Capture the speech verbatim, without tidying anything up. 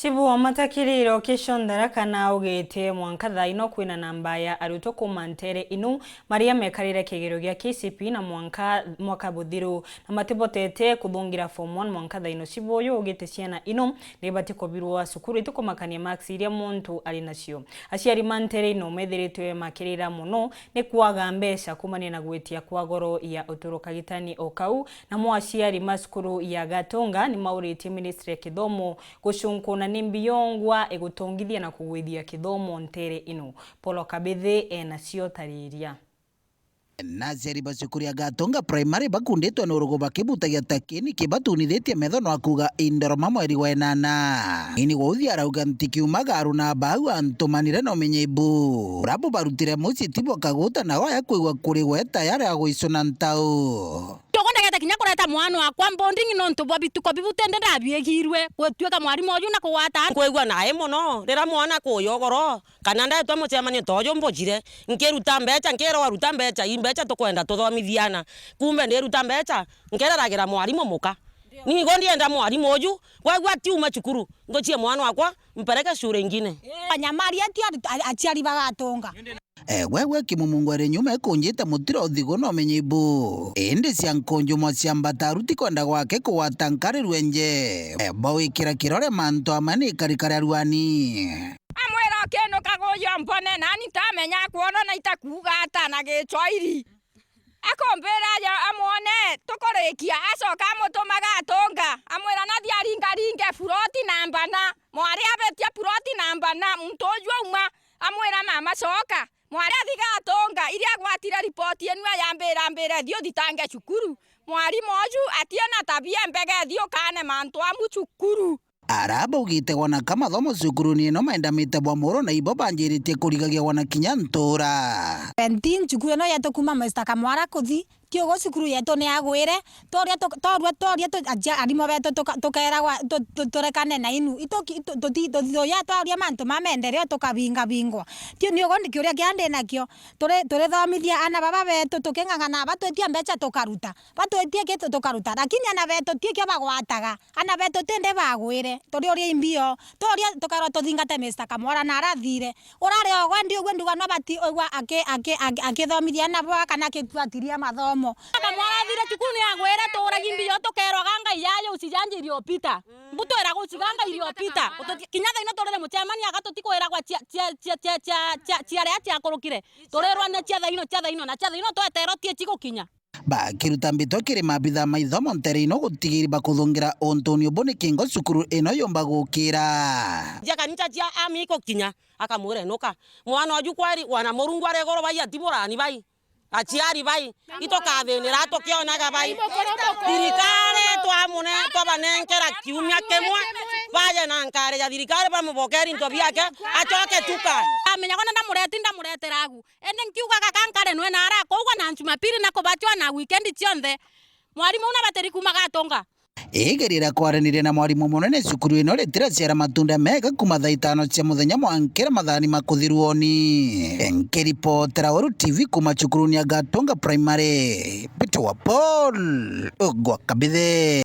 Chibu wa Matakiri Location Tharaka naugite mwanka thaa ino kwina namba ya arutwo kuuma ntere inu maria mekarire kigerio gia K C P na mwanka, mwaka buthiru, na matibotete kuthungira form one mwanka thaa ino. Chibu uyu ugite ciana ino nibati kubirwa cukuru itikumakania marks iria muntu ari nacio. Aciari ma ntere ino methiritwe makirira mono ni kwaga mbeca kuumania na gwitia kwa goro ya uturo kagitani o kau, namo aciari ma cukuru ya Gatunga ni mauritie ministry ya kithomo gucunkuna ni mbiongwa igutongithia na kugwithia kithomo ntere ino. Polo Kabithi ena cio tariria. Na aciari ba cukuru ya Gatunga Primary bakunditwe ni urugu bakibutagia ta kini kibatunithitie metho no akuga indoroma mweri wa enana. Ini Wauthi arauga ntikiumaga aruna bau antumanire na umenyi bu. Urabu barutire mucii tibo kaguta na waya kwigua kuri we tayari agwicuna ntau. Kiogo ndagete kinya kureta mwana wakwa boarding nontu bwa bituko bibu tindi ndabiigirwe gutuika mwarimu uju na kugwata. Nkwigua nae mono rira mwana kuya ugoro, kana ndetwa mucemanio ta uju mbujire, nkiruta mbecha, nkirwa ruta mbecha, ii mbecha tukwenda tuthomithiana. Kumbe ndiruta mbecha, nkereragira mwarimu muka. Nigo ndienda mwarimu uju, kwegua atiuma cukuru, nguchie mwana wakwa, mpeleke shule ingine. Banyamaria ti ari-, a-, aciari ba Gatunga. E, gwe, gwe Kimumungwere nyuma ekunjite mutiro uthigu na umenyi bu. Indi cia nkunjumwa cia mbataru ti kwenda gwake kugwata nkari rwenje. E, bawikira kirore mantu amwe ni ikarikari aruani. Amwira ukinuka guyo mbone, nani ntamenya kwona na itakuuga ata na Gichwairi. Akumbira aja amwone, tukurikia, acoka amutuma Gatunga, amwira nathi aringaringe puroti namba na, mwari abetia puroti namba na, muntu uju auma, amwira mama coka, mwari athi Gatunga, iria agwatire ripoti enu ayambira mbire thi uthitange cukuru, mwarimu uju atie na tabia mbega thi ukane mantu amu cukuru. Ara baugite gwanaka mathomo cukuruni ino maendamite bwa muro na ibo banjiritie kurigagia gwana kinya ntura. Seventeen, cukuru ino yetu kuma Mister Kamwara kuthi, kiugo cukuru yetu ni agwire, tworia tu-, tworua, tworia tu-, acia-, arimu betu tuka-, tukeragwa tu-, tu-, turekane na inu. Itu ki-, tu-, tuti-, tuti-, tuya twaria mantu ma maendeleo tukabingabingwa. Kiu ni uguo ndi kiuria kia ndi nakio. Turi-, turithomithia ana baba betu tuking'ang'ana, batwitia mbecha tukaruta. Batwitie ki tu-, tukaruta, lakini ana betu ti kio bagwataga. Ana betu tindi bagwire, turi uria imbio. Turia tukarwa tuthingate Mister Kamwara na arathire. Urari ogwe ndi ugwe nduga no bati ugwa aki-, aki-, aki-, akithomithia ana bwa kana akituatiria mathomo. Kamwara athire cukuru ni agwire, tuuragi imbio tukerwa ga ngai yayo usijanjirie opita. Mbu twiragwa usiga ngai iliopita. Ututi-, kinya thaino turire mucemania aga tutikwiragwa cia, cia, cia, cia, cia, cia, cia ria ciakurukire. Turirwa na cia thaino, cia thaino, na cia thaino tweterwo tie cigukinya. Bakiruta mbitwa kiri maabitha ma ithomo ntere ino gutigiri bakuthungira untuni ubu ni kingo cukuru ino yumba gukira. Cia kanisa cia ami ikukinya, akamwira, "Inuka." Mwana uju kweri, wana Murungu ari iguru bai, ati burani bai. Aciari bai, itukathinira tukionaga bai. Thirikari twamune-, twabanenkera kiumia kimwe, baje na nkari ya thirikari bamubokeri into biake, acoke tuka. Amenya gwana ndamureti, ndamuretera agu. Indi nkiugaga kankare nwe na ara kougwa na Jumapili na kubachwa na weekend cionthe. Mwarimu una batiri kuma Gatunga. Igeria ria kwaraniria na mwarimu munene cukuru ino ritiraciara matunda mega kuma thaa itano cia muthenya mwankira mathani ma kuthirwoni. Nkiripotera Weru T V kuma cukuruni ya Gatunga Primary, Peter wa Paul, gwa Kabithe.